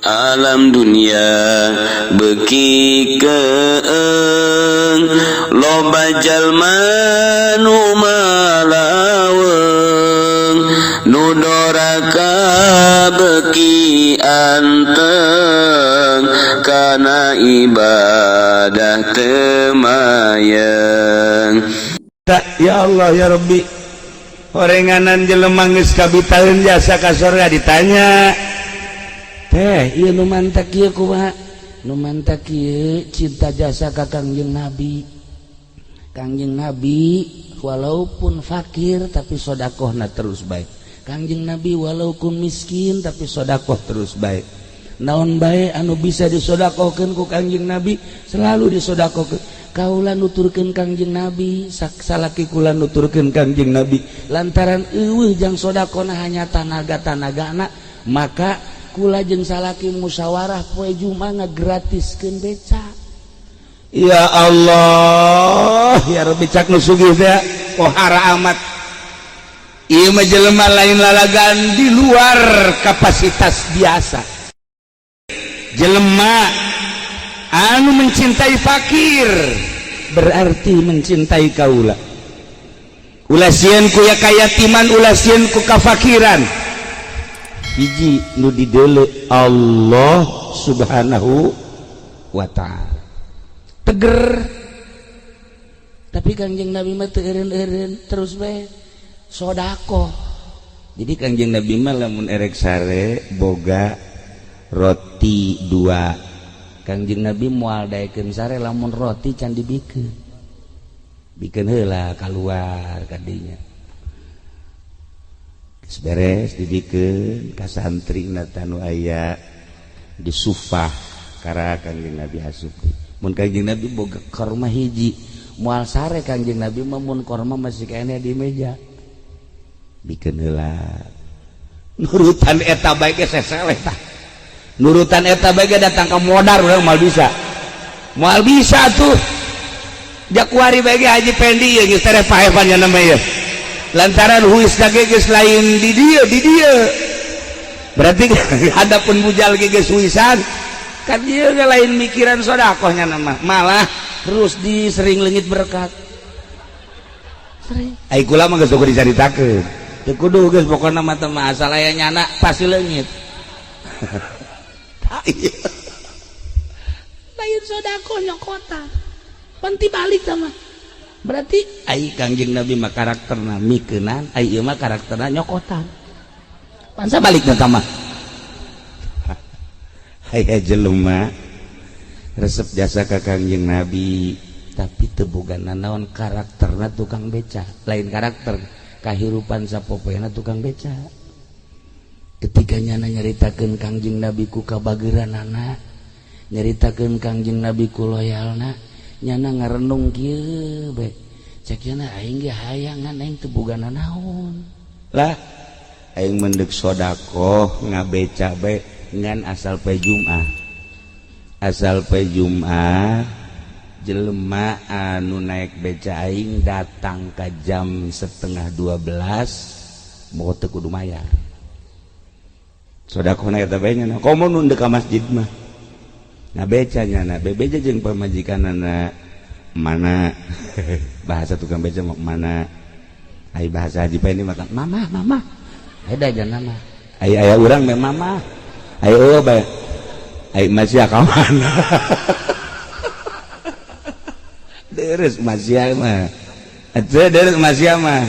Alam dunia beuki keeng, loba jalma nu malaweung, nu doraka beuki anteng, kana ibadah teu mayeng. Ya Allah, ya Rabbi, horenganan jelema geus kabitaeun jasa ka surga. Ditanya teh, ieu nu mantak ieu kumaha? Nu mantak ieu cinta jasa ka Kangjeng Nabi. Kangjeng Nabi walaupun fakir, tapi sodakohna terus baik. Kangjeng Nabi walaupun miskin, tapi sodakoh terus baik. Naon bae anu bisa disodakohkeun ku Kangjeng Nabi, selalu disodakohkeun. Kaula nuturkeun Kangjeng Nabi, salaki kula nuturkeun Kangjeng Nabi. Lantaran euweuh jang sodakohna, hanya tanaga-tanagana, maka kula jeung salaki musyawarah, poe Jumat ngagratiskeun beca. Ya Allah, ya Rabbi, cak nu sugih teh pohara amat. Ieu mah jelema lain lalagan, di luar kapasitas biasa. Jelema anu mencintai fakir berarti mencintai kaula. Ulah sieun ku ya kayatiman, ulah sieun ku kafakiran. Hiji nu dideuleu, Allah Subhanahu wa Ta'ala. Teger, tapi Kangjeng Nabi mah teu eureun-eureun, terus bae sodakoh. Jadi Kangjeng Nabi mah lamun erek sare boga roti dua, Kangjeng Nabi moal daekeun sare lamun roti can dibikeun. Bikeun heula, kaluar kadinya. Geus beres dibikeun ka santri nu aya di sufah, kara Kangjeng Nabi asup. Mun Kangjeng Nabi boga korma hiji, moal sare Kangjeng Nabi mah mun korma masih keneh di meja. Bikeun heula, nurutan eta bae ge seseleh tah. Nurutan eta bae ge datang ke modar, urang moal bisa, moal bisa tuh. Jakuari bae ge Haji Pendi ye geus tereh paepan nya nama ye, lantaran huis ge geus lain di dieu, di dieu berarti hadapun bujal ge geus huisan kan. Ieu ge lain mikiran sodakohnya nama, malah terus di sering leungit berkat sering. Ai kula mah geus kudu dicaritakeun, teu kudu geus, pokona mah teh asal aya nyana pasti leungit. Iya. Lain sodakoh, nyokotan panti balik sama. Berarti ai Kangjeng Nabi mah karakterna mikeunan, ai ieu mah karakterna nyokotan. Pansa balik na mah. Aya jelema resep jasa ka Kangjeng Nabi, tapi teu boga nanaon, karakterna tukang beca. Lain karakter, kahirupan sapopoena tukang beca. Ketika nyana nyaritakeun Kangjeng Nabi ku kabageranana, nyaritakeun Kangjeng Nabi ku loyalna, nyana ngarenung kieu bae. Cek nyana, aing ge hayangan, aing teu boga nanaon lah, aing mendek sodakoh ngabeca bae ngan asal poe Jumat. Asal poe Jumat jelema anu naik beca aing datang ke jam 11.30 mau teu kudu mayar. Sodakohna eta bae nya. Komo nu ka masjid mah ngabeca, nyana bebeja jeung pamajikanana. Mana bahasa tukang beca mah mana? Ai bahasa Haji ini mah mama, mama beda jana mah. Ai aya urang mah mama, ai eueuh bae, ai masih ka mana? Deres masih mah atuh, deres masih mah.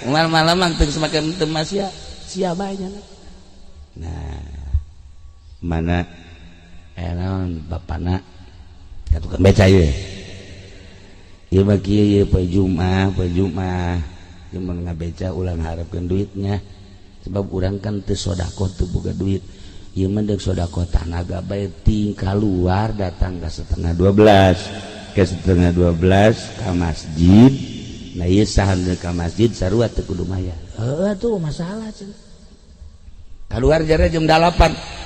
Malam-malam mah teu semakin teu masih sia bae nya. Nah, mana eh naon bapana ka tukang beca ieu? Ieu mah kieu ieu, poe Jumat, poe Jumat ieu mun ngabeca ulah ngaharepkeun duitnya, sebab urang kan teu sodakoh, teu boga duit. Ieu mah deuk sodakoh tanaga bae, ting keluar datang ke 11.30, ke 11.30 ka masjid. Nah, ieu saha ka masjid sarua teu kudu mayar. Heuh tuh masalah cenah. Keluar jare jam 8,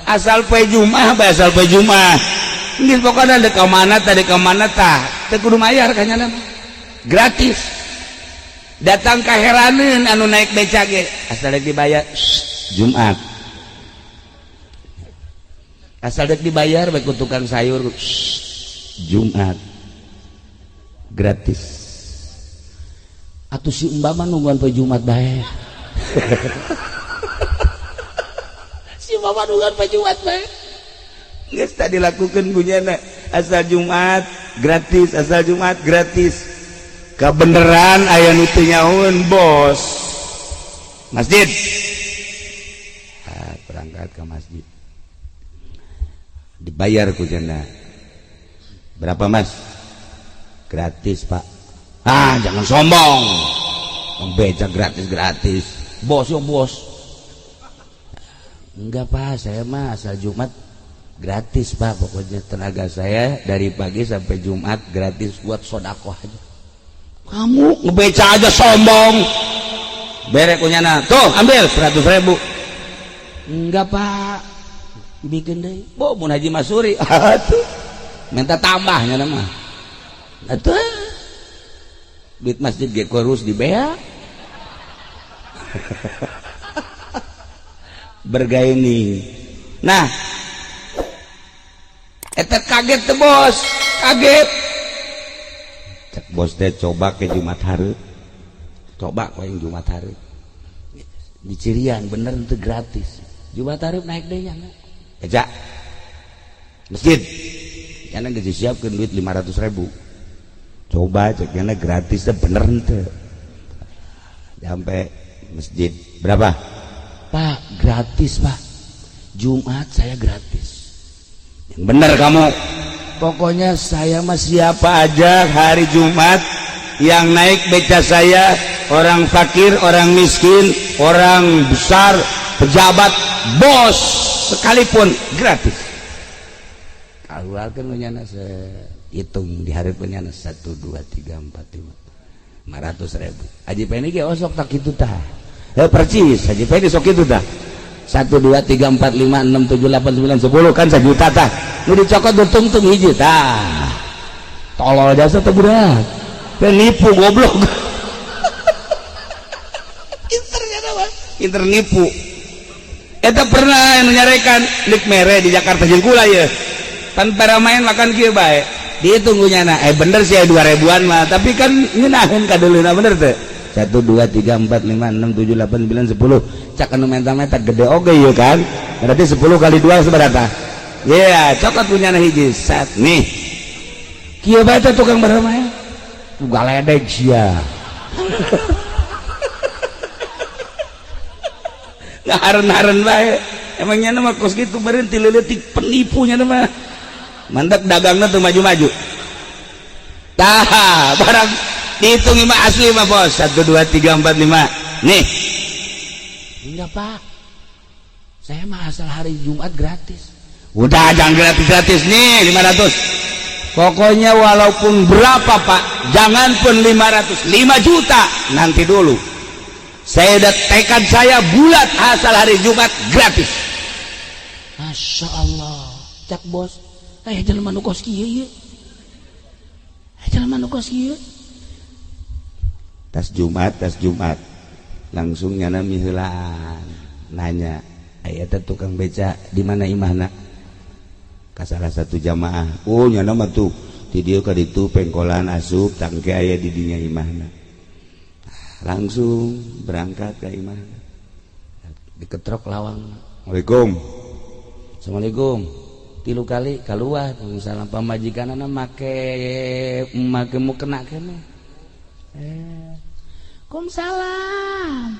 asal poe Jumat bae, asal poe Jumat geus pokona deuk ka mana tah, deuk ka mana tah, teu kudu mayar ka nyana, gratis. Datang kaheraneun anu naik beca ge, asal rek dibayar. Shh, Jumat. Asal dek dibayar bae ku tukang sayur. Jumat gratis. Atuh si Mbak mah nungguan poe Jumat bae. Si Mbak mah nungguan poe Jumat bae. Geus tadi dilakukeun kunyana asal Jumat gratis, asal Jumat gratis. Kebeneran aya nu teu nyahoeun bos masjid. Berangkat ke masjid. Dibayar ku jana. Berapa mas? Gratis pak. Ah jangan sombong. Beca gratis-gratis. Bos yo bos. Enggak pak, saya mah asal Jumat gratis pak. Pokoknya tenaga saya dari pagi sampai Jumat gratis buat sodakoh aja. Kamu ngebeca aja sombong. Berek kunyana. Tuh ambil 100.000. Enggak pak, bikin deh. Bo mun Haji Masuri. Atuh. Minta tambahnya nama. Atuh. Duit masjid ge kurus dibea. Bergaini. Nah, eta kaget teh bos, kaget. Cek bos teh coba ke Jumat hari. Coba kau yang Jumat hari. Di Cirian bener itu gratis. Jumat hari naik deh ya. Eja. Masjid. Yana geus disiapkeun duit 500.000. Coba cek yana gratis teh bener henteu. Sampai masjid berapa? Pak, gratis pak. Jumat saya gratis. Yang bener kamu. Pokoknya saya mah siapa aja hari Jumat yang naik beca saya, orang fakir, orang miskin, orang besar, pejabat, bos sekalipun gratis. Keluarkan punya hitung di hari punya 1 2 3 4 5 500.000. Haji Peni ge osok tak kitu tah. Percis Haji Peni sok kitu tah. 1 2 3 4 5 6 7 8 9 10 kan 1 juta tah. Nu dicokot tungtung hiji tah. Tolol jasa teh budak. Teh nipu goblok. Pinternya mah, pinter nipu. Eta pernah anu nyarekan lik mere di Jakarta jeung kula ye. Pan main makan kieu bae. Dihitung nyana, bener sih 2.000-an mah, tapi kan ngeunaheun kadeuleuna bener teh. 1 2 3 4 5 6 7 8 9 10. Cak anu menta-menta gede oge ieu kan. Berarti 10 kali 2 seberapa? Iya, yeah, cokot punya hiji set nih. Kieu bae teh tukang baramae. Tuh galedeg sia. Ngaharen-haren bae. Emangnya mah kos kitu berhenti leutik penipunya mah. Mantak dagangna tuh maju-maju. Tah, barang dihitung mah asli mah bos. 1 2 3 4 5. Nih. Enggak, Pak. Saya mah asal hari Jumat gratis. Udah jangan gratis-gratis nih 500. Pokoknya walaupun berapa Pak, jangan pun 500, 5 juta nanti dulu. Saya udah tekad saya bulat asal hari Jumat gratis. Masya Allah, cak bos, jelema nu kos kieu ieu. Jelema nu kos kieu. Tas Jumat langsung nyana miheulaan nanya, aya teh tukang beca di mana imahna? Ka salah satu jamaah. Oh nyana mah tuh di dieu ka ditu pengkolan asup tangke aya di dinya imahna. Langsung berangkat ke imahna. Diketrok lawang. Assalamualaikum. Assalamualaikum. 3 kali keluar salam pamajikanana make make mu kena kene. Salam.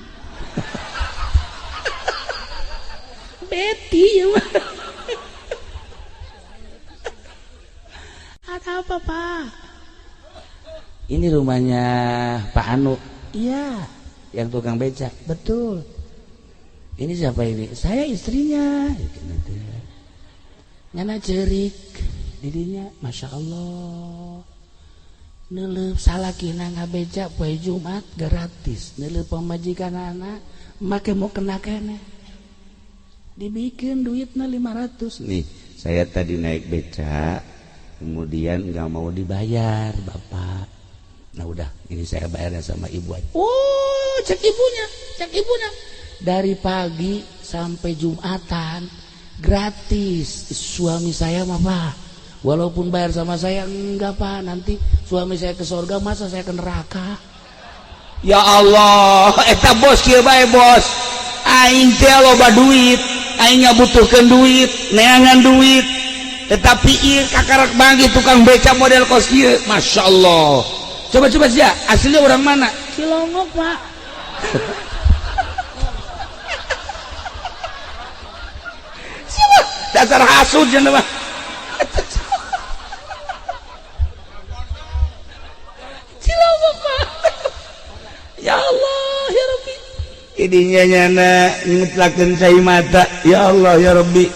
Betty ya mah. Ada apa Pak? Ini rumahnya Pak Anu. Iya, yang tukang becak. Betul. Ini siapa ini? Saya istrinya. Nyana cerik dirinya, masya Allah. Neuleup salakina ngabeca poe Jumat gratis. Neuleup pamajikan anak make mau kena kene. Dibikin duitna 500. Nih, saya tadi naik becak, kemudian nggak mau dibayar, Bapak. Nah udah, ini saya bayarnya sama ibu aja. Oh, cek ibunya, cek ibunya. Dari pagi sampai Jumatan Gratis suami saya mah Pak, walaupun bayar sama saya enggak Pak, nanti suami saya ke surga masa saya ke neraka. Ya Allah, eta bos kieu bae bos. Aing teh loba duit, aing ngabutuhkeun duit, neangan duit. Tetapi ieu kakarak bagi tukang beca model kos kieu, Masya Allah. Coba-coba sia, aslinya orang mana? Cilongok Pak. Siapa? Dasar hasud jeung mah. Cilongok Pak. Ya Allah ya Rabbi. Idinya nyana ngutlakeun cai mata. Ya Allah ya Rabbi.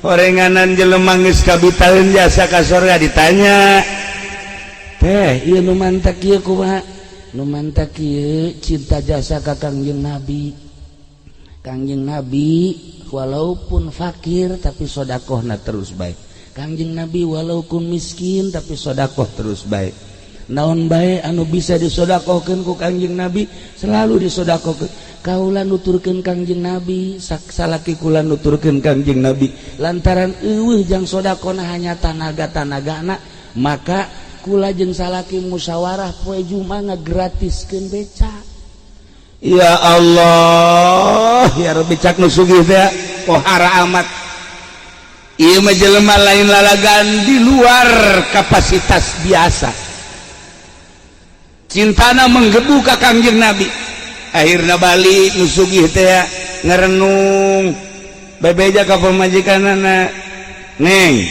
Horenganan jelema geus kabitaeun jasa ka surga ditanya. Teh, ieu nu mantak ieu kumaha? Nu mantak ieu cinta jasa ka Kangjeng Nabi. Kangjeng Nabi walaupun fakir tapi sodakohna terus baik. Kangjeng Nabi walaupun miskin tapi sodakoh terus baik. Naon bae anu bisa disodakohkeun ku Kangjeng Nabi selalu disodakohkeun. Kaula nuturkeun Kangjeng Nabi, salaki kula nuturkeun Kangjeng Nabi. Lantaran eueuh jang sodakohna hanya tanaga-tanagana, maka kula jeung salaki musyawarah poe Jumat ngagratiskeun beca. Ya Allah, ya Rabbi, cak nu sugih teh pohara amat. Ieu mah jelema lain lalagan di luar kapasitas biasa. Cintana menggebu ka Kangjeng Nabi. Akhirna balik nu sugih teh ngerenung. Bebeja ka pamajikanana. Neng,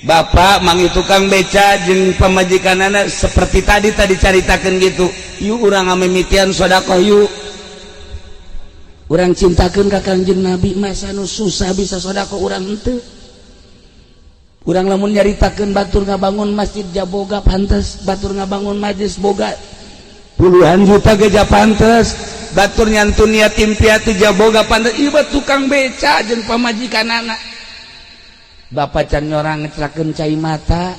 bapak mangi tukang beca jeung pamajikanana seperti tadi caritakeun gitu. Yuk urang ngamimitian sedekah yuk. Urang cintakeun ka Kangjeng Nabi, masa nu susah bisa sedekah urang henteu. Urang lamun nyaritakeun batur ngabangun masjid jaboga pantes, batur ngabangun majlis boga puluhan juta ge pantes, batur nyantun yatim piatu jaboga pantes, ieu tukang beca jeung pamajikanana. Bapak can nyorang ngeclakeun cai mata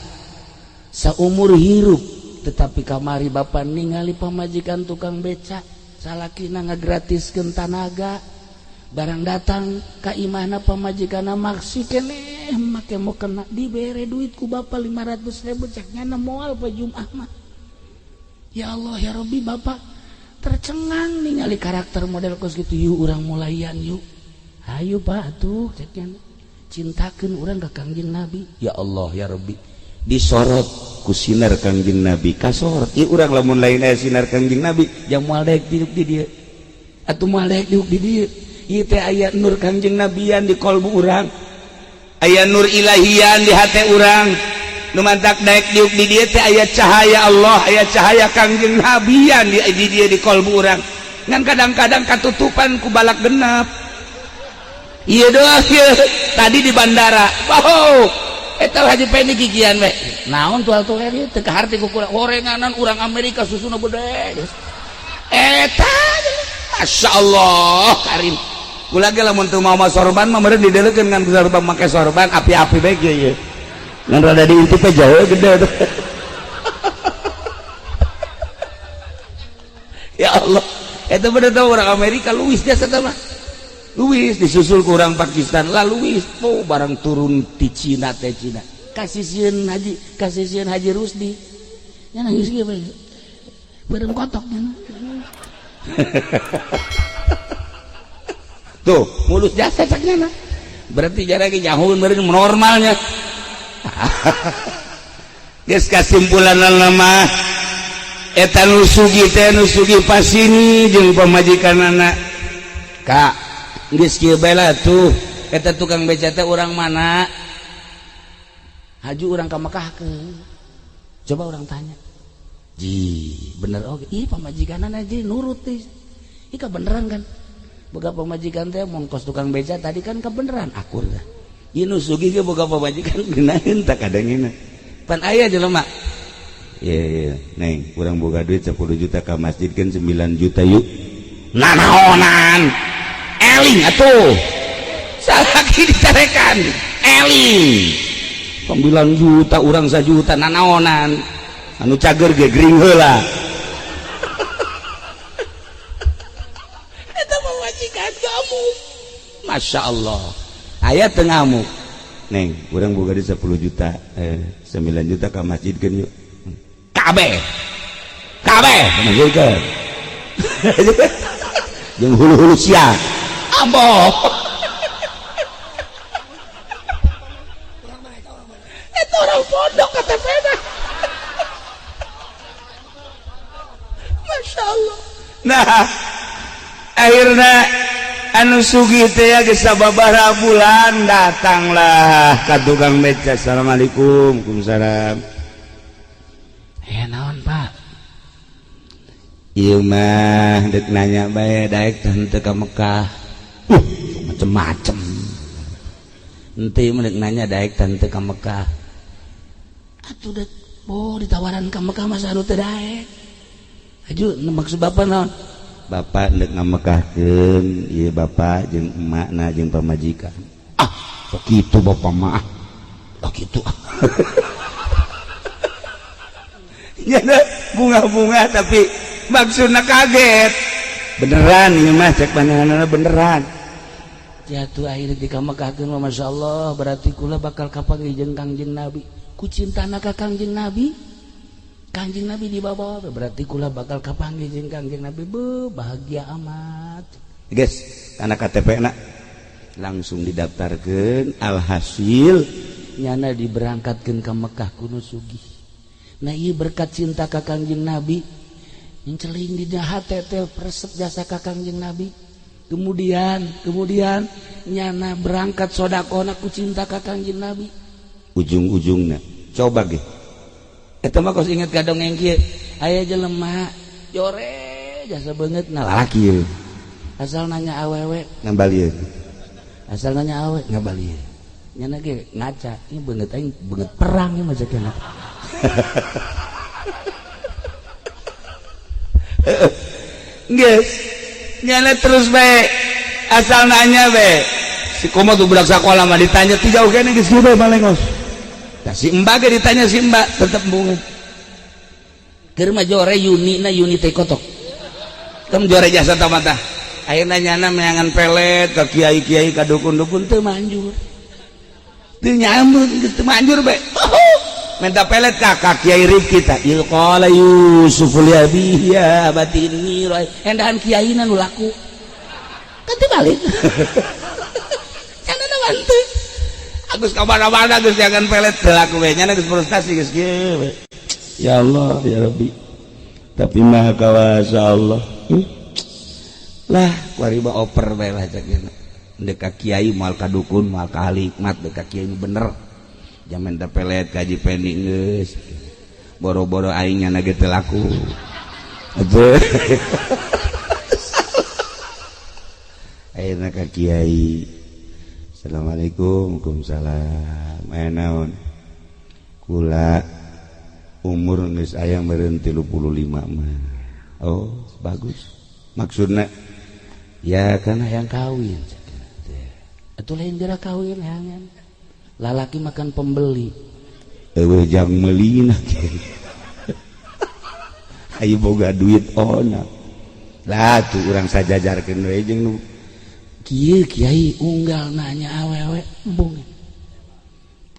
saumur hirup, tetapi kamari bapak ningali pamajikan tukang beca salakina ngagratiskeun tanaga, barang datang ka imahna pamajikanna maksi keneh make mau kena dibere duit ku bapak 500.000 cek nyana moal poe Jumat mah. Ya Allah ya Rabbi, bapak tercengang ningali karakter model kos gitu. Yuk urang mulayan yuk, ayo Pak atuh cek nyana cintakeun urang ka Kangjeng Nabi. Ya Allah ya Rabbi, disorot ku sinar Kangjeng Nabi kasorot. Ieu urang lamun lain aya sinar Kangjeng Nabi jang moal daek diuk di dieu atuh, moal daek diuk di dieu. Ieu teh aya nur Kangjeng Nabian di kolbu urang, aya nur ilahian di hate urang. Nu mantak daek diuk di dieu teh aya cahaya Allah, aya cahaya Kangjeng Nabian di dieu di kolbu urang. Ngan kadang-kadang katutupan ku balak genap. Iya doa ieu tadi di bandara. Wow, eta Haji Pendi kikian we. Naon tual-tual ieu teu kaharti ku kula horenganan urang Amerika susuna gede. Eta Masya Allah karim. Kula ge lamun teu mawa sorban mah meureun dideulekeun ngan sorban make sorban api-api bae ge ieu. Ngan rada diintip jauh gede tuh. Ya Allah, eta bener teh urang Amerika luwis jasa teh mah. Luwis disusul ku urang Pakistan lah luwis. Oh barang turun di Cina teh Cina. Kasih sieun Haji, kasih sieun Haji Rusdi. Nya nangis ge bae. Beureum kotok nya. Tuh, mulus jasa caknya nah. Berarti jarang jauh meureun normalnya. Geus kasimpulan mah eta nu sugih teh nu sugih pasini jeung pamajikanana. Kak, geus kieu bae lah tuh. Eta tukang beca teh urang mana? Haju urang ka Mekah ke. Coba urang tanya. Ji, bener oge. Ih, pamajikanana ji nurut teh. Ih, kebeneran kan? Boga pamajikan teh mongkos tukang beca tadi kan kebeneran akur dah. Ieu nu sugih ge boga pamajikan geunaheun tak kadangina. Pan aya jelema. Iya, iya, neng, urang boga duit 10 juta ka masjid kan 9 juta yuk. Nanaonan. Eling atuh. Salaki dicarekan. Eling. 9 juta urang 1 juta nanaonan. Anu cager ge gering heula. Eta pamajikan kamu. Masya Allah. Aya teu ngamuk. Neng, urang boga di 10 juta, 9 juta ka masjid kan yuk. Kabeh. Kabeh ka masjid kan. Jeung hulu-hulu sia. Ambo. Eta orang pondok KTP-na. Masya Allah. Nah, akhirnya anu sugih teh ya geus sababaraha bulan datanglah ka tukang beca. Assalamualaikum. Waalaikumsalam. Naon Pak? Ieu mah deuk nanya bae daek teh henteu ka Mekah. Macem-macem. Henteu mah deuk nanya daek teh henteu ka Mekah. Atuh deuk oh ditawaran ka Mekah mah anu teu daek. Aju maksud bapak naon? Bapak ndek ngamekahkeun ieu bapak jeung emakna jeung pamajikan. Ah, sok kitu bapak mah. Ah, kitu. Ya bunga-bunga tapi maksudna kaget. Beneran ieu mah cek panjenenganna beneran. Jatuh akhirnya di kamekahkeun mah masyaallah berarti kula bakal kapanggih jeung Kangjeng Nabi. Ku cintana ka Kangjeng Nabi. Kangjeng Nabi dibawa berarti kula bakal kapanggih jeung Kangjeng Nabi. Be bahagia amat. Guys, karena KTP na langsung didaftarkeun, alhasil nyana diberangkatkeun ka Mekah kuno sugih. Nah ieu berkat cinta ka Kangjeng Nabi nyenceling di hate teh resep jasa ka Kangjeng Nabi. Kemudian nyana berangkat sedekahna ku cinta ka Kangjeng Nabi. Ujung-ujungna coba ge. Eta mah kos inget ka dongeng kieu. Aya jelema jore jasa beungeut na lalaki ieu. Asal nanya awewe ngabalieun. Asal nanya awewe ngabalieun. Nyana ge ngaca, ieu beungeut aing beungeut perang ieu mah cekena. Geus, nyana terus bae. Asal nanya bae. Si komo tuh budak sakola mah ditanya ti jauh kene geus kieu bae malengos. Nah, si mbak ge ditanya si mbak tetep embungeun. Keur mah jore Yuni na Yuni teh kotok. Tem jore jasa tamata. Ayeuna nyana meangan pelet ka kiai-kiai ka dukun-dukun teu manjur. Teu nyambung teu manjur bae. Minta pelet ka kiai Rifki tah. Il qala Yusuf li abihi ya abati inni ra endahan kiaina nu laku. Kan teu balik. Nyana na teu. Agus kamana-mana geus jangan pelet teu laku we nyana geus frustasi geus kieu we. Ya Allah ya Rabbi. Tapi maha kawasa Allah. Lah kuari mah oper bae lah cek geuna. Deuk ka kiai moal ka dukun moal ka hikmat deuk ka kiai bener. Jaman teh pelet ka Haji Pendi geus. Boro-boro aing nyana ge teu laku. Ayeuna ka kiai. Assalamualaikum. Waalaikumsalam. Aya naon? Kula umur geus aya meureun 35 mah. Oh, bagus. Maksudna ya karena yang kawin. Atuh lain geura kawin hangan. Lalaki makan pembeli. Eueuh jang meulina. Ayo boga duit ona. Lah tuh urang sajajarkeun we jeung nu kieu kiai unggal nanya awewe embungeun.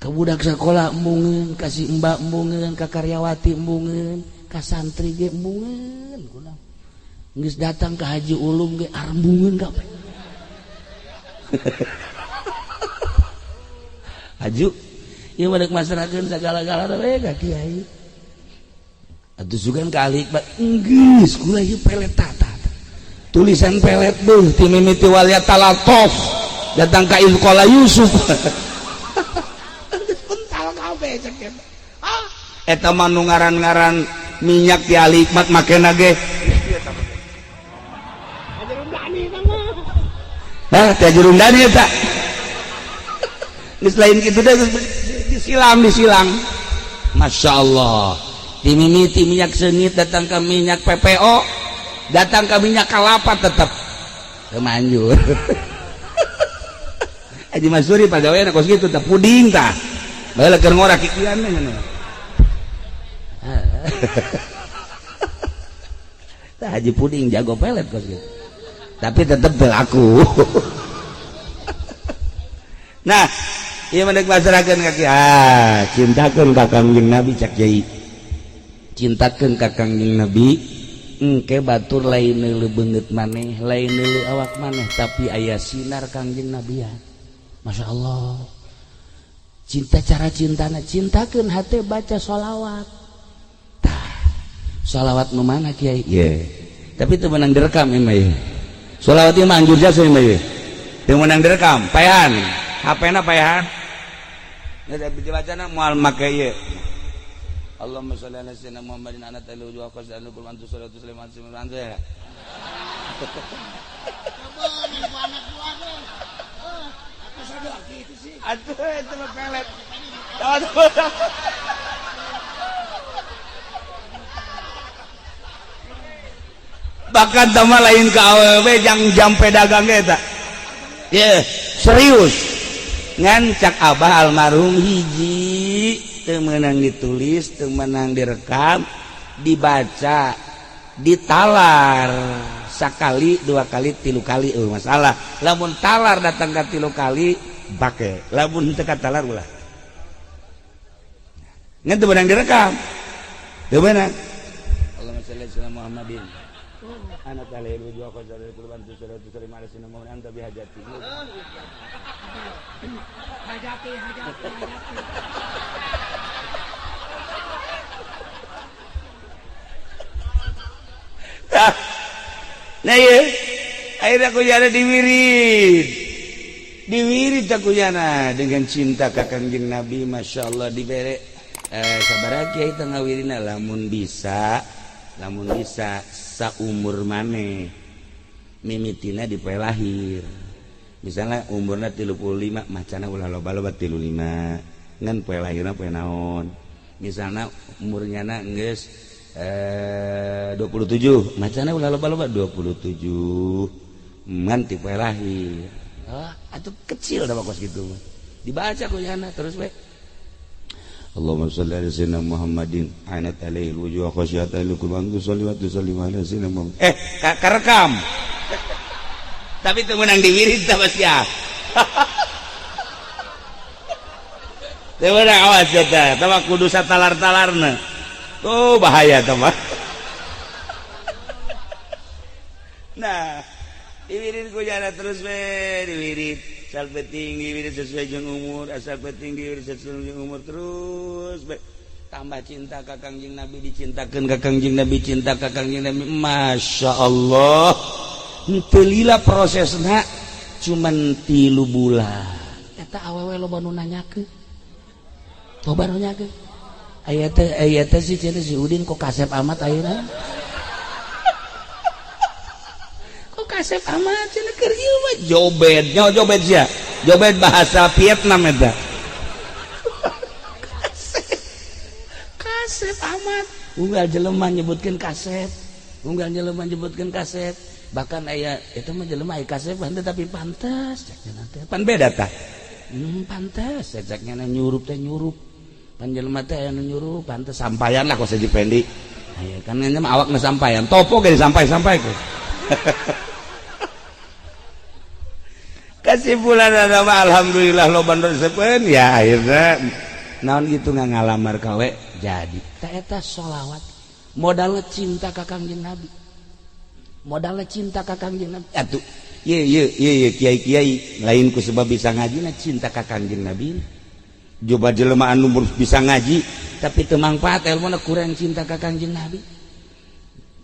Ka budak sakola embungeun, ka si mbak embungeun, ka karyawati embungeun, ka santri ge embungeun. Kunaon? Geus datang ka Haji Ulum ge arembungeun kabeh. Haju ieu mah deuk masrahkeun sagala-galana we ka kiai. Atuh sugan ka ahli hikmat geus kula ieu pelet tata. Tulisan pelet beuh ti mimiti walia talatof datang ka Ilqala Yusuf. Pental kabeh cek eta. Ah, eta mah nu ngaran-ngaran minyak ti ahli hikmat makena ge. Hah, teh Jurundani eta. Geus lain kitu deh disilang disilang. Masya Allah. Ti mimiti minyak seungit datang ke minyak PPO, datang ke minyak kalapa tetep teu manjur. Haji Masuri pagawean kos kitu tah puding tah. Baheula keur ngora kikian nya. Tah Haji Puding jago pelet kos kitu. Tapi tetep berlaku. Nah, ieu mah deuk pasrahkeun ka kiai. Ah, cintakeun ka Kangjeng Nabi cak kiai. Cintakeun ka Kangjeng Nabi engke batur lain neuleuh beungeut maneh, lain neuleuh awak maneh, tapi aya sinar Kangjeng Nabi ya. Masya Allah. Cinta cara cintana cintakeun hate baca sholawat. Tah, sholawat nu mana kiai? Ye. Tapi teu meunang direkam ieu mah ye. Sholawat ieu mah anjur jasa ieu mah ye. Teu meunang direkam, paehan. HP-na paehan. Nah, dibacana moal make ieu. Allahumma sholli ala sayyidina Muhammadin ana ta'ala wa qasanu kul antu salatu sallam antu ya. Atuh itu mah pelet. Bahkan tambah lain ke awewe jang jam pedagang eta. Ye, serius. Ngan cak abah almarhum hiji teu meunang ditulis, teu meunang direkam, dibaca, ditalar sakali, dua kali, tilu kali masalah. Lamun talar datang ka tilu kali bake, lamun teu katalar ulah. Ngan teu meunang direkam. Teu meunang. Allahumma shalli ala Muhammadin. Ana ta'ala wa qazal kullu antu salatu sallam ala sayyidina Muhammad anta bihajati. Hajati hajati hajati. Nah ieu akhirnya aku jana diwirid. Diwirid aku jana dengan cinta ka Kangjeng Nabi, Masya Allah dibere sabaraha kiai teh ngawirina lamun bisa saumur maneh mimitina di poe lahir. Misalnya umurna 35 macana ulah loba-loba 35 ngan poe lahirna poe naon. Misalnya umurnya na geus 27 macana ulah loba-loba 27 ngan ti poe lahir. Ah, atuh kecil da kos kitu. Dibaca ku yana terus we. Allahumma shalli ala sayyidina Muhammadin anat alaihi wujuh khasyata likulli man tusalli wa tusallim ala sayyidina Muhammad. Karekam. Tapi teu meunang diwirid tah sia. Teu meunang awas eta, tah mah kudu satalar-talarna. Oh, bahaya tah mah. Nah, diwirid ku jana terus we diwirid. Asal penting diwirid sesuai jeung umur, asal penting diwirid sesuai jeung umur terus we. Tambah cinta ka Kangjeng Nabi, dicintakeun ka Kangjeng Nabi, cinta ka Kangjeng Nabi. Masya Allah. Henteu lila prosesna cuman 3 bulan. Eta awewe loba nu nanyakeun. Loba nu nanyakeun. Aya teh si cenah si Udin kok kasep amat ayeuna. Kok kasep amat cenah keur ieu mah jobed, nyaho jobed sia. Jobed bahasa Vietnam eta. Kasep amat. Unggal jelema nyebutkeun kasep. Unggal jelema nyebutkeun kasep. Bahkan aya eta mah jelema aya kasep henteu tapi pantas cek nya teh. Pan beda tah. Pantas cek nya nyurup teh nyurup. Pan jelema teh aya nu nyurup pantas sampayan lah kos Haji Pendi. Aya kan nya mah awakna sampayan. Topo ge disampai-sampai ku. Kesimpulan adalah alhamdulillah loba resepeun ya akhirnya naon gitu nggak ngalamar kawe jadi ta eta sholawat modalnya cinta ka Kangjeng Nabi, modalnya cinta ka Kangjeng Nabi atuh ye ye ye ye kiai-kiai lain ku sebab bisa ngaji na cinta ka Kangjeng Nabi. Coba jelema anu bisa ngaji tapi teu mangfaat ilmuna kurang cinta ka Kangjeng Nabi.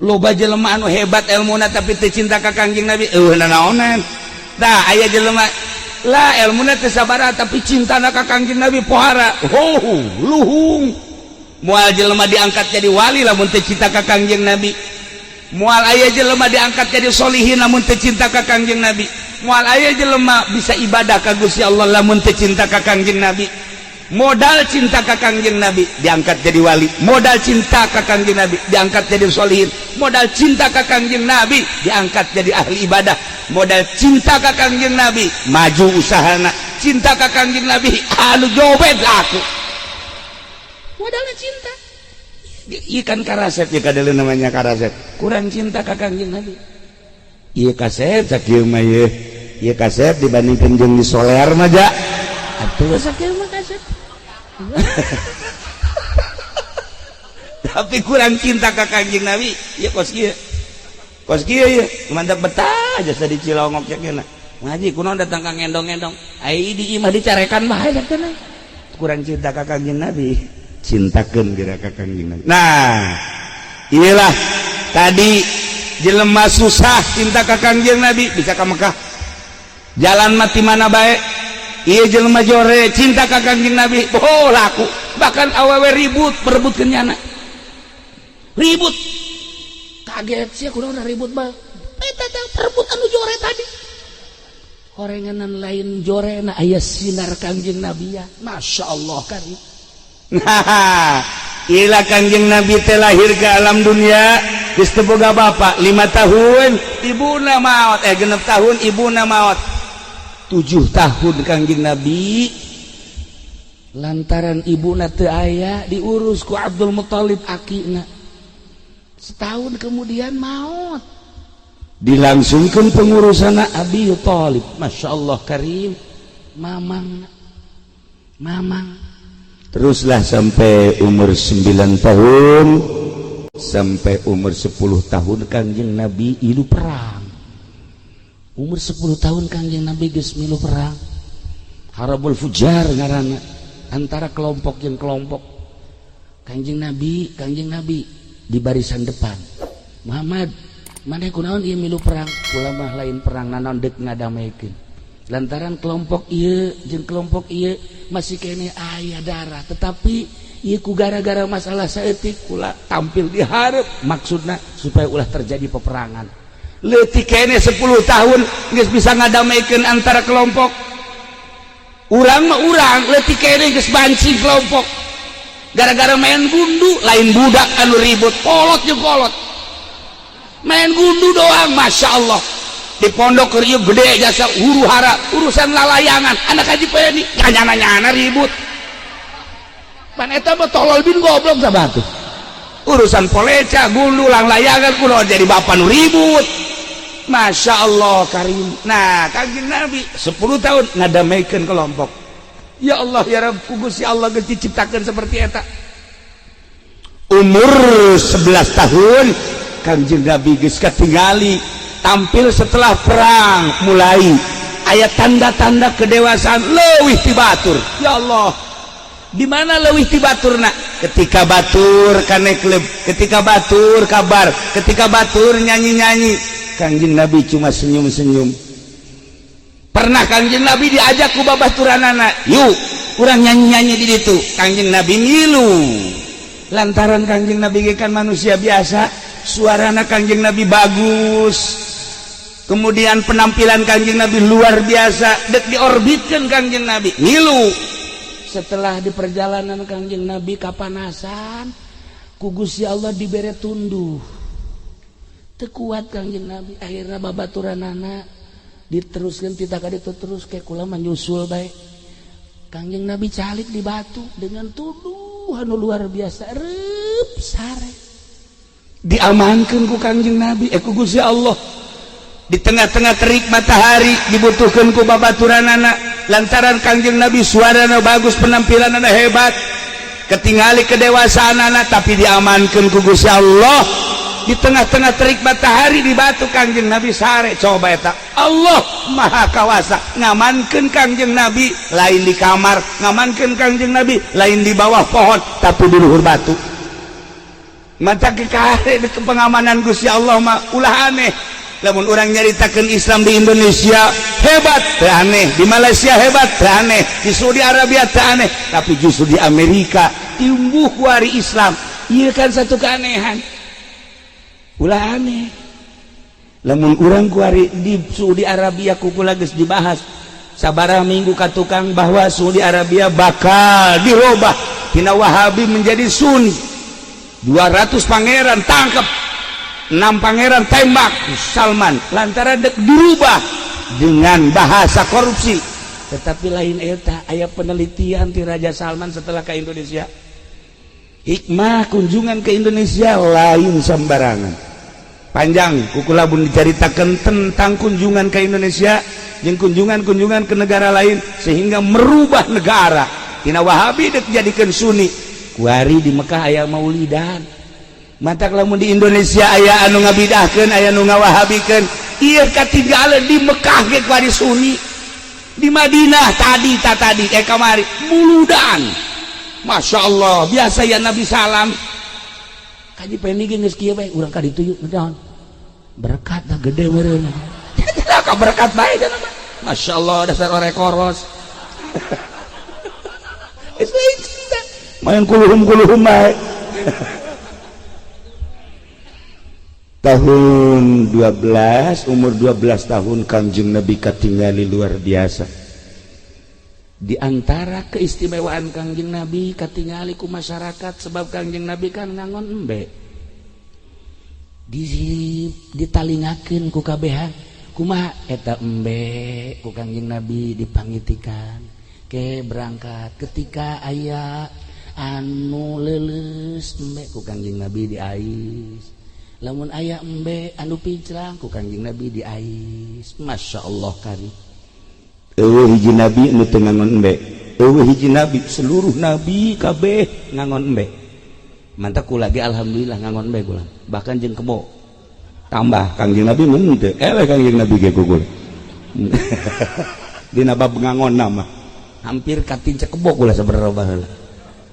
Loba jelema anu hebat ilmuna tapi teu cinta ka Kangjeng Nabi eueuh nanaonan. Tah aya jelema lah ilmuna teu sabaraha tapi cintana ka Kangjeng Nabi pohara. Oh, luhung. Moal jelema diangkat jadi wali lamun teu cinta ka Kangjeng Nabi. Moal aya jelema diangkat jadi solihin lamun teu cinta ka Kangjeng Nabi. Moal aya jelema bisa ibadah ka Gusti Allah lamun teu cinta ka Kangjeng Nabi. Modal cinta ka Kangjeng Nabi diangkat jadi wali, modal cinta ka Kangjeng Nabi diangkat jadi solihin, modal cinta ka Kangjeng Nabi diangkat jadi ahli ibadah, modal cinta ka Kangjeng Nabi maju usahana, cinta ka Kangjeng Nabi anu jobet aku. Modalnya cinta. Ieu kan karasep ya kadeuleun namanya karasep. Kurang cinta ka Kangjeng Nabi. Ieu kasep sakieu mah ieu. Ieu kasep dibandingkeun jeung di soler mah ja. Atuh sakieu mah kasep. Tapi kurang cinta ka Kangjeng Nabi ya kos kieu. Kos kieu ye, mantap betah jasa di Cilongok ya kena. Ngaji kunaon datang ka ngendong-ngendong. Ai di imah dicarekan bae cenah. Kurang cinta ka Kangjeng Nabi. Cintakeun geura ka Kangjeng Nabi. Nah, inilah tadi jelema susah cinta ka Kangjeng Nabi bisa ka Mekah. Jalan mati mana bae. Ieu jelema jore cinta ka Kangjeng Nabi. Oh, laku. Bahkan awewe ribut perebutkeun nyana. Ribut. Kaget sih kunaon ribut bae. Eta teh perebut anu jore tadi. Horenganan lain jore na aya sinar Kangjeng Nabi ya. Masya Allah kan. Nah, ila Kangjeng Nabi teh lahir ke alam dunia geus teu boga bapak 5 tahun ibuna maot, 6 tahun ibuna maot, 7 tahun Kangjeng Nabi lantaran ibuna teu aya diurus ku Abdul Muthalib akina. Setahun kemudian maot, dilangsungkan pengurusan Abi Thalib. Masya Allah karim, mamang mamang teruslah sampai umur 9 tahun, sampai umur 10 tahun Kangjeng Nabi ilu perang. Umur 10 tahun Kangjeng Nabi geus milu perang Harabul Fujar ngaranna, antara kelompok yang kelompok. Kangjeng Nabi di barisan depan. Muhammad, mana kunaon ieu milu perang? Kula mah lain perang nanaon, deuk ngadamaikeun, lantaran kelompok ieu jeung kelompok ieu masih kene aya darah, tetapi ieu ku gara-gara masalah saeutik kula tampil di hareup, maksudna supaya ulah terjadi peperangan. Leutik kene 10 tahun geus bisa ngadamaikeun antara kelompok. Urang mah urang leutik kene geus banci kelompok gara-gara main gundu. Lain budak anu ribut, kolot jeung kolot main gundu doang. Masya Allah, di pondok keur ieu gede jasa huru hara urusan lalayangan anak Haji Peni nyana-nyana ribut. Pan eta mah tolol bin goblok sabatu urusan poleca gundu lang layangan kuno jadi bapak nu ribut. Masya Allah karim. Nah, Kangjeng Nabi 10 tahun ngadamaikeun kelompok. Ya Allah ya Rabb, ku Gusti Allah geus diciptakeun seperti eta. Umur 11 tahun Kangjeng Nabi geus katingali tampil setelah perang, mulai aya tanda-tanda kedewasaan leuwih ti batur. Ya Allah, di mana leuwih ti baturna? Ketika batur ka klub, ketika batur kabar, ketika batur nyanyi-nyanyi, Kangjeng Nabi cuma senyum-senyum. Pernah Kangjeng Nabi diajak ku babaturanana, "Yuk, urang nyanyi-nyanyi di ditu." Kangjeng Nabi milu lantaran Kangjeng Nabi ge kan manusia biasa, suarana Kangjeng Nabi bagus, kemudian penampilan Kangjeng Nabi luar biasa, dek diorbitkan Kangjeng Nabi milu. Setelah di perjalanan Kangjeng Nabi kapanasan, ku Gusti Allah dibere tunduh, teu kuat Kangjeng Nabi. Akhirnya babaturanana diteruskan tidak itu terus kayak kula menyusul baik. Kangjeng Nabi calik di batu dengan tunduh anu luar biasa, rep sare. Diamankan ku Kangjeng Nabi, ku Gusti Allah di tengah-tengah terik matahari, dibutuhkan ku babaturanana lantaran Kangjeng Nabi suarana bagus, penampilan hebat, ketingali kedewasaan anak, tapi diamankan ku Gusti Allah di tengah-tengah terik matahari di batu Kangjeng Nabi sare. Coba eta Allah Maha Kawasa ngamankan Kangjeng Nabi lain di kamar, ngamankan Kangjeng Nabi lain di bawah pohon, tapi di luhur batu. Mata kekare ke pengamanan Gusti Allah mah ulah aneh. Lamun orang nyaritakan Islam di Indonesia hebat teu aneh, di Malaysia hebat teu aneh, di Saudi Arabia teu aneh, tapi justru di Amerika tumbuh kuari Islam. Iya kan, satu keanehan. Ulah aneh lamun urang kuari di Saudi Arabia kukula geus dibahas sabaraha minggu ka tukang bahwa Saudi Arabia bakal dirubah tina Wahabi menjadi Sunni. 200 pangeran tangkap, 6 pangeran tembak Salman lantaran dek dirubah dengan bahasa korupsi. Tetapi lain eta, aya penelitian ti Raja Salman setelah ke Indonesia. Hikmah kunjungan ke Indonesia lain sembarangan. Panjang kukula pun diceritakan tentang kunjungan ke Indonesia. jeung kunjungan-kunjungan ke negara lain sehingga merubah negara tina Wahabi dek jadikeun Sunni. Kuari di Mekah aya maulidan. Matak lamun di Indonesia aya anu ngabidahkeun, aya nu ngawahabikeun, ieu katinggalan di Mekah ge kuari Sunni. Di Madinah tadi ta tadi eh kamari muludan. Masya Allah, biasa ya Nabi salam kaji pendi ge geus kieu bae urang ka ditu yuk, naon berkat dah gede meureun ka berkat bae cenah mah. Masya Allah, dasar orek koros. Geus lain cerita. Main kuluhum kuluhum bae. Tahun 12, umur 12 tahun Kangjeng Nabi katingali luar biasa. Di antara keistimewaan Kangjeng Nabi katingali ku masyarakat sebab Kangjeng Nabi kan ngangon embe. Di ditalingakeun ku kabehan. Kumaha eta embe ku Kangjeng Nabi dipangitikan. Ke berangkat ketika aya anu leuleus embe ku Kangjeng Nabi diais. Lamun aya embe anu pincrang ku Kangjeng Nabi diais. Masya Allah kari. Eueuh hiji nabi nu teu ngangon embe. Eueuh hiji nabi, seluruh nabi kabeh ngangon embe. Mantap kula ge alhamdulillah ngangon embe kula. Bahkan jeung kebo. Tambah Kangjeng Nabi mun teu. Eleh Kangjeng Nabi ge kukul. Dina bab ngangon mah hampir katinca kebo kula saberapa baheula.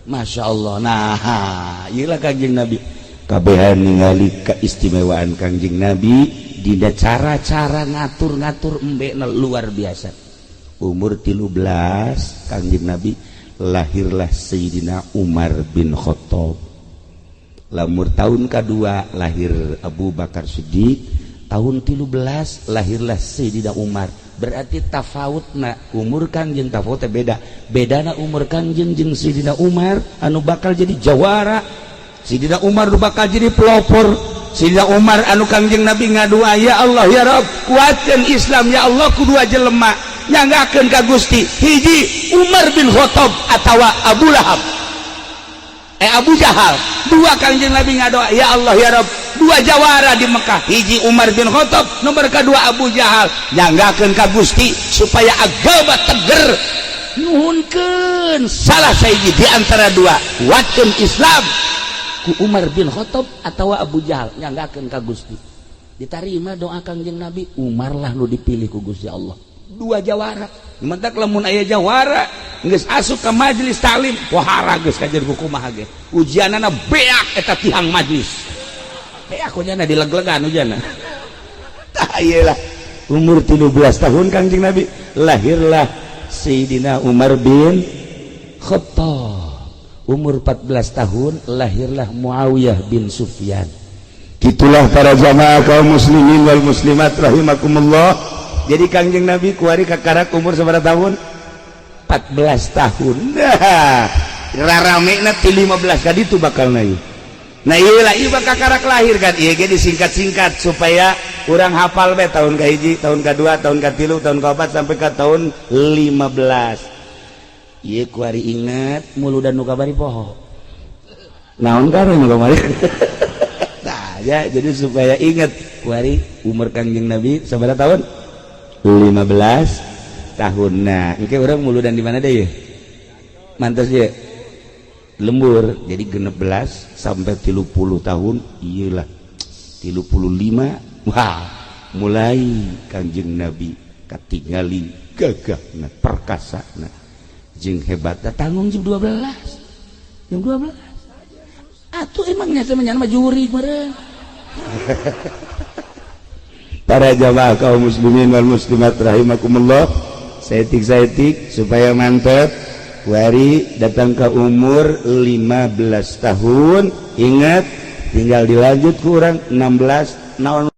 Masya Allah. Nah, ieu lah Kangjeng Nabi. Kabehan ningali keistimewaan Kangjeng Nabi dina cara-cara ngatur-ngatur embe luar biasa. Umur 13 Kangjeng Nabi lahirlah Sayyidina Umar bin Khattab. Lamur tahun kedua lahir Abu Bakar Siddiq, tahun 13 lahirlah Sayyidina Umar. Berarti tafawutna umur Kangjeng tafawutna beda. Bedana umur Kangjeng jeung Sayyidina Umar anu bakal jadi jawara. Sayyidina Umar nu bakal jadi pelopor. Sayyidina Umar anu Kangjeng Nabi ngadua, ya Allah ya Rabb, kuatkeun Islam ya Allah ku dua jelema, nyanggakeun ka Gusti. Hiji Umar bin Khattab atawa Abu Lahab, Abu Jahal. Dua Kangjeng Nabi ngadoa, ya Allah ya Rabb, dua jawara di Mekah, hiji Umar bin Khattab, nomor kedua Abu Jahal, nyanggakeun ka Gusti supaya agama teger. Nuhunkeun salah sahiji di antara dua, kuatkeun Islam ku Umar bin Khattab atau Abu Jahal, nyanggakeun ka Gusti. Ditarima doa Kangjeng Nabi, Umar lah nu dipilih ku Gusti Allah. Dua jawara. Mentak lamun aya jawara geus asup ka majelis taklim, wahara geus kajer ku kumaha ge. Ujianana beak eta tihang majelis. Beak ujianna dileg-legan ujianna. Tah ieu lah. Umur 13 tahun Kangjeng Nabi lahirlah Sayyidina Umar bin Khattab. Umur 14 tahun lahirlah Muawiyah bin Sufyan. Itulah para jamaah kaum muslimin wal muslimat rahimakumullah. Jadi Kangjeng Nabi kuari kakarak umur sabaraha tahun? 14 tahun. Nah, raramena ti 15 kali itu bakal naik. Nah ieu lah ieu bakal kakarak lahir kan. Ieu ge disingkat-singkat supaya urang hafal be tahun ka-1, tahun ka-2, tahun ka-3, tahun ka-4 sampai ke tahun 15. Ieu kuari inget muludan nu kabari poho. Naon kare nu kamari? Tah ya, jadi supaya inget kuari umur Kangjeng Nabi sabaraha tahun? 15 tahun. Nah, engke urang muludan di mana deh ya? Mantas ya? Lembur. Jadi 16 sampai 30 tahun iyalah 35. Wah, mulai Kangjeng Nabi katingali gagahna, perkasana jeung hebatna tanggung jam 12. Jam 12. Atuh emangnya teh mah juri meureun. Para jamaah kaum muslimin wal muslimat rahimakumullah, saeutik-saeutik supaya mantep. Wari datang ke umur 15 tahun, ingat tinggal dilanjut kurang 16 naon.